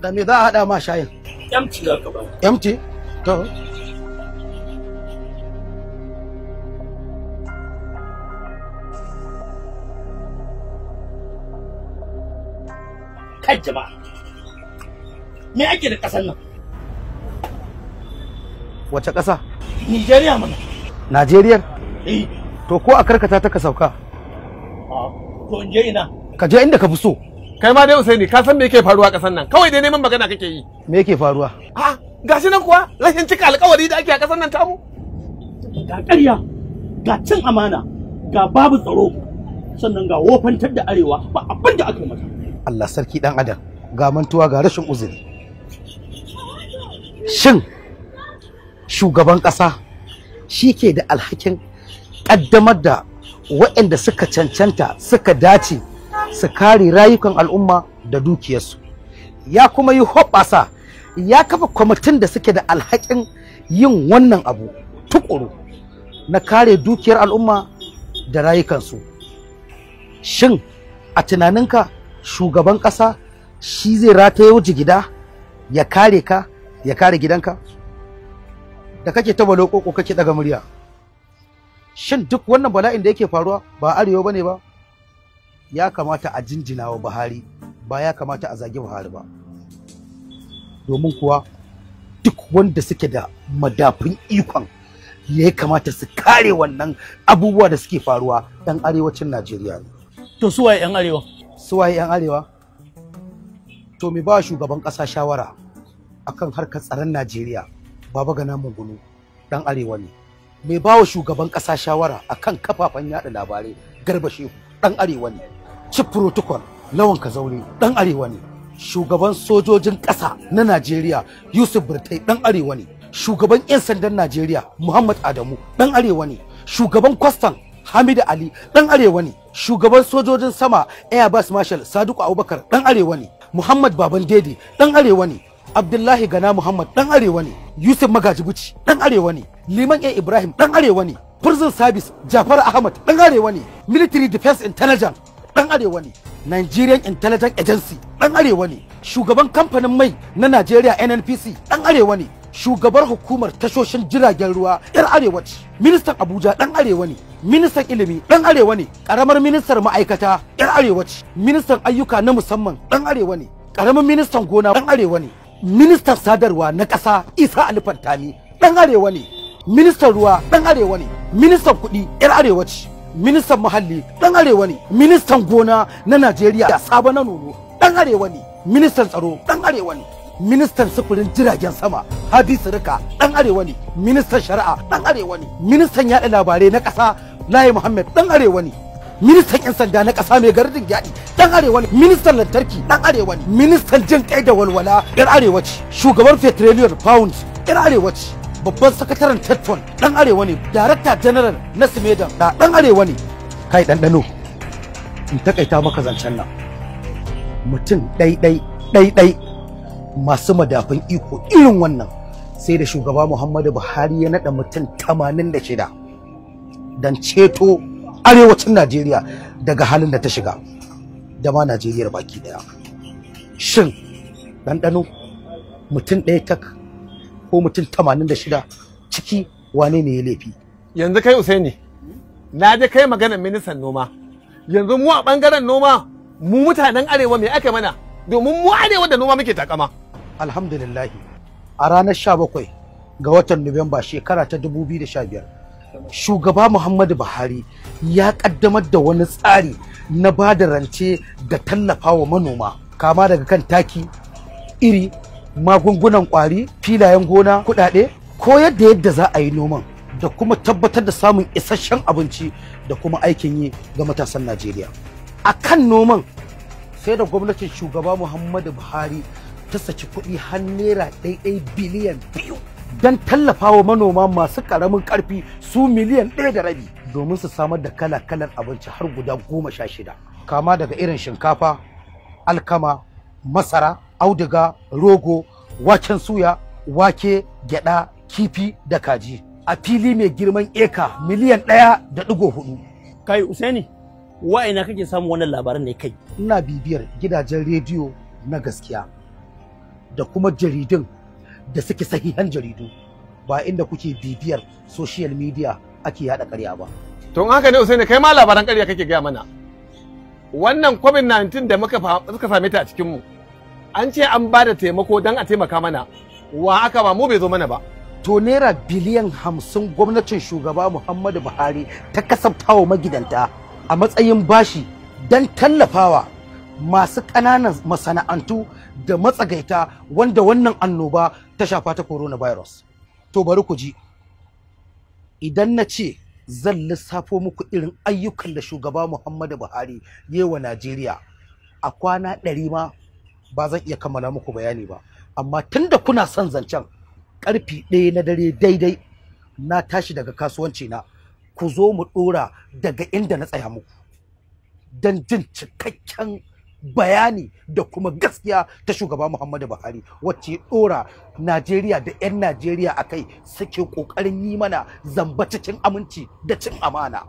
Da me za a haɗa ma shayin? Empty za ka ba. Empty? To. Kai jama'a. Me ake da ƙasar nan? Wace ƙasa? Nigeria mana. Najeriya? Eh. To ko a karkata ta ka sauka? To in je ina? Ka je inda ka fi so. Kai ma dai Usaini ka san me yake faruwa a ƙasar nan? Kawai dai neman magana kake yi. Me yake faruwa? A gashi nan kuwa rashin cika alƙawari da ake a ƙasar nan tamu. Ga ƙarya, ga cin amana, ga babu tsaro, sannan ga wofantar da arewa ba abin da aka yi mata. Allah sarki dan adam, ga mantuwa ga rashin uzuri. Shin shugaban ƙasa shi ke da alhakin ƙaddamar da waɗanda suka cancanta suka dace su kare rayukan al'umma da dukiyarsu, ya kuma yi hoɓɓasa ya kafa kwamitin da suke da alhakin yin wannan abu tukuru na kare dukiyar al'umma da rayukansu. Shin a tunaninka shugaban ƙasa shi zai rataye jigida ya kare ka ya kare gidanka da kake ta balokoko kake daga murya? Shin duk wannan bala'in da yake faruwa ba arewa bane ba? Ya kamata a jinjina wa Buhari, ba ya kamata a zagi Buhari ba. Domin kuwa duk wanda suke da madafun ikon ya kamata su kare wannan abubuwa da suke faruwa ɗan arewacin Najeriya ne. To su waye 'yan arewa? Su waye 'yan arewa? To me ba shugaban ƙasa shawara akan harkar tsaron Najeriya, Baba Gana Mungunu ɗan arewa ne. Mai ba wa shugaban ƙasa shawara akan kafafen yada labarai, Garba Shehu ɗan arewa ne. Chief Protocol Lawan Kazaure ɗan arewa ne. Shugaban sojojin ƙasa na Najeriya Yusuf Burtai ɗan arewa ne. Shugaban 'yan sandan Najeriya Muhammad Adamu ɗan arewa ne. Shugaban kwastan Hamidu Ali ɗan arewa ne. Shugaban sojojin sama Air Vice Marshal Sadiku Abubakar ɗan arewa ne. Muhammad Baban Dede ɗan arewa ne. Abdullahi Gana Muhammad ɗan arewa ne. Yusuf Magaji Bichi ɗan arewa ne. Liman A Ibrahim ɗan arewa ne. Prison Service Jafar Ahmad ɗan arewa ne. Military Defense Intelligence ɗan arewa ne. Nigerian Intelligence Agency ɗan arewa ne. Shugaban kamfanin mai na Najeriya NNPC ɗan arewa ne. Shugabar hukumar tashoshin jiragen ruwa yar arewa ce. Ministan Abuja ɗan arewa ne. Ministan ilimi ɗan arewa ne. Ƙaramar ministar ma'aikata yar arewa ce. Ministan ayyuka na musamman ɗan arewa ne. Ƙaramin ministan gona ɗan arewa ne. Ministan sadarwa na ƙasa Isa Ali Fantami ɗan arewa ne. Ministan ruwa ɗan arewa ne. Ministan kuɗi yar arewa ce. Ministan muhalli ɗan arewa ne. Ministan gona na Najeriya Sabo na Nono ɗan arewa ne. Ministan tsaro ɗan arewa ne. Ministan sufurin jiragen sama Hadi Sirika ɗan arewa ne. Ministan shari'a ɗan arewa ne. Ministan yaɗa labarai na ƙasa Layi Muhammad ɗan arewa ne. Ministan 'yan sanda na ƙasa mai gardin gyaɗi ɗan arewa ne. Ministan lantarki ɗan arewa ne. Ministan jin kai da walwala ɗan arewa ce. Shugaban petroleum pound ɗan arewa ce. Babban sakataren tetfon ɗan arewa ne. Darakta general na simedan ɗan arewa ne. Kai ɗanɗano, in takaita maka zancen nan, mutum ɗai ɗai ɗai masu madafun iko irin wannan sai da shugaba Muhammadu Buhari ya naɗa mutum 86 don ceto arewacin Najeriya daga halin da ta shiga da ma Najeriya baki daya. Shin ɗanɗano mutum ɗaya tak ko mutum 86 ciki wane ne ya laifi? Yanzu kai Usaini, na je kai maganar ministan noma. Yanzu mu a ɓangaren noma mu mutanen arewa me aka mana? Domin mu arewa da noma muke takama. Alhamdulillahi, a ranar 17 ga watan Nuwamba shekara ta 2015 shugaba Muhammadu Buhari ya kaddamar da wani tsari na ba da rance da tallafawa manoma, kama daga kan taki, iri, magungunan kwari, filayen gona, kudade, koyar da yadda za a yi noman da kuma tabbatar da samun isasshen abinci da kuma aikin yi ga matasan Najeriya. A kan noman sai da gwamnatin shugaba Muhammadu Buhari ta saki kuɗi har naira ɗaiɗai biliyan 2 don tallafawa manoma masu ƙaramin ƙarfi su miliyan 1.5 domin su samar da kala-kalan abinci har guda 16, kama daga irin shinkafa, alkama, masara, auduga, rogo, waken suya, wake, gyada, kifi da kaji a fili mai girman eka miliyan 1.4. Kai Usaini, wa'ina kake samun wannan labaran ne kai? Ina bibiyar gidajen rediyo na gaskiya Da kuma jaridun da suke sahihan jaridu, ba inda kuke bibiyar social media ake yada ƙarya ba. To in haka ne Usaini, kai ma labaran ƙarya kake gaya mana. Wannan COVID-19 da muka suka same ta a cikin mu, an ce an ba da taimako don a taimaka mana. Wa aka ba mu? Bai zo mana ba. To, naira biliyan 50 gwamnatin shugaba Muhammadu Buhari ta kasaftawa magidanta a matsayin bashi don tallafawa masu ƙananan masana'antu da matsagaita wanda wannan annoba ta shafa ta coronavirus. To, bari ku ji, idan na ce zan lissafo muku irin ayyukan da shugaba Muhammadu Buhari ya yi wa Najeriya a kwana 100 ma, ba zan iya kammala muku bayani ba. Amma tunda kuna son zancen, karfe 1 na dare daidai na tashi daga kasuwanci na, ku zo mu dora daga inda na tsaya muku don jin cikakken bayani da kuma gaskiya ta shugaba Muhammadu Buhari, wacce ya dora Najeriya da 'yan Najeriya a kai suke kokarin yi mana zamba cikin aminci da cin amana.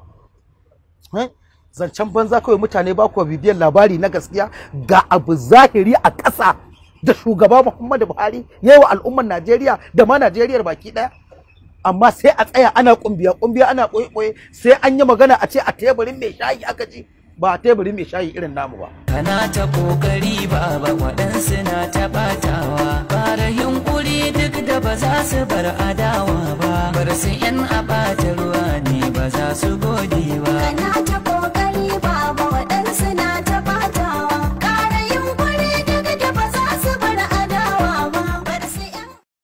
Eh? Zancen banza kawai, mutane ba kuwa bibiyar labari na gaskiya. Ga abu zahiri a ƙasa da shugaba Muhammadu Buhari ya yi wa al'ummar Najeriya da ma Najeriyar baki ɗaya, amma sai a tsaya ana kumbiya kumbiya, ana ɓoye-ɓoye, sai an yi magana a ce a teburin mai shayi aka ji. Ba a teburin mai shayi irin namu ba. Kana ta kokari baba, waɗansu na ta ɓatawa. Fara yunkuri duk da ba za su bar adawa ba. Bar su yan a ɓata ruwa ne, ba za su gode ba. Kana ta